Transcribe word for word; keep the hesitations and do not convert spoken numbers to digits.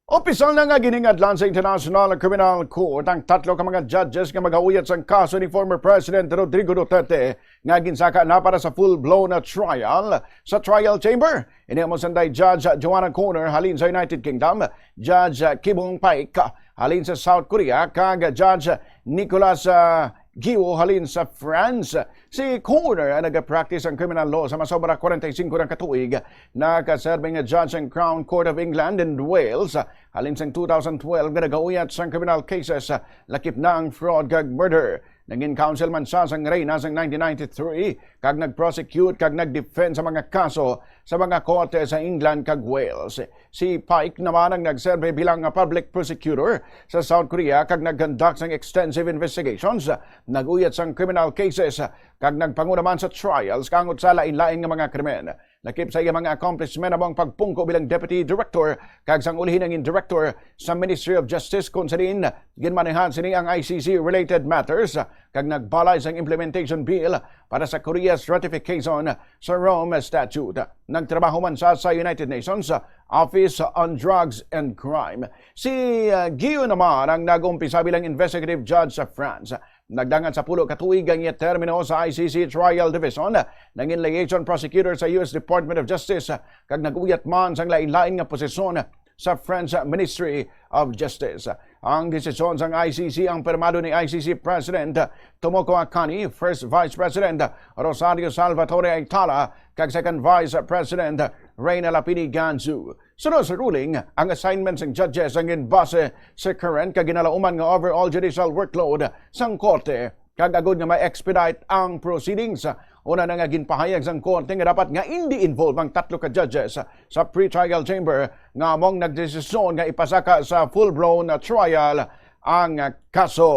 Opisyal na nga giningadlan sa International Criminal Court ang tatlo ka mga judges nga magauyat sang kaso ni former President Rodrigo Duterte nga ginsaka na para sa full-blown na trial sa trial chamber. Ini amo sanday Judge Joanna Corner halin sa United Kingdom, Judge Kibong Paik halin sa South Korea, kag Judge Nicolas, ah, Guillot halin sa France. Si Corner ang nagapractice ang criminal law sa masobra forty-five na ka tuig. Nakaserbe nga judge ang Crown Court of England and Wales halin sang two thousand twelve nga nagauyat sang criminal cases, lakip na ang fraud kag murder. Nangin counsel man siya sang Reyna sang nineteen ninety-three kag nag-prosecute kag nag-defend sa mga kaso sa mga korte sa England kag Wales. Si Paik naman ang nagserbe bilang public prosecutor sa South Korea kag nag-conduct sang extensive investigations, nag-uyat sang criminal cases, kag nagpanguna man sa trials kaangod sa lain-lain nga mga krimen. Lakip sa iya mga accomplishment amo ang pagpungko bilang deputy director kag sang ulihi nangin director sa Ministry of Justice, kung sa diin ginmanehan sini ang I C C related matters, kag nagbalay sang implementation bill para sa Korea's ratification sa Rome Statute. Nagtrabaho man siya sa United Nations Office on Drugs and Crime. Si, uh, Guillot naman ang nag-umpisa bilang investigative judge sa France. Nagdangat sa pulo ka tuig ang iya termino sa I C C Trial Division, nangin liaison prosecutor sa U S Department of Justice, kag nag-uyat man sang lain-lain nga posisyon sa French Ministry of Justice. Ang desisyon sang I C C ang pirmado ni I C C President Tomoko Akani, First Vice President Rosario Salvatore Aytala, kag Second Vice President Reyna Lapini Ganzu. Sunod sa ruling, ang assignment sang judges ang ginbase sa current kag ginalauman nga overall judicial workload sang korte, kag agod nga ma-expedite ang proceedings. Una na nga ginpahayag sang korte nga dapat nga indi involved ang tatlo ka judges sa pretrial chamber nga among nagdesisyon nga ipasaka sa full-blown trial ang kaso.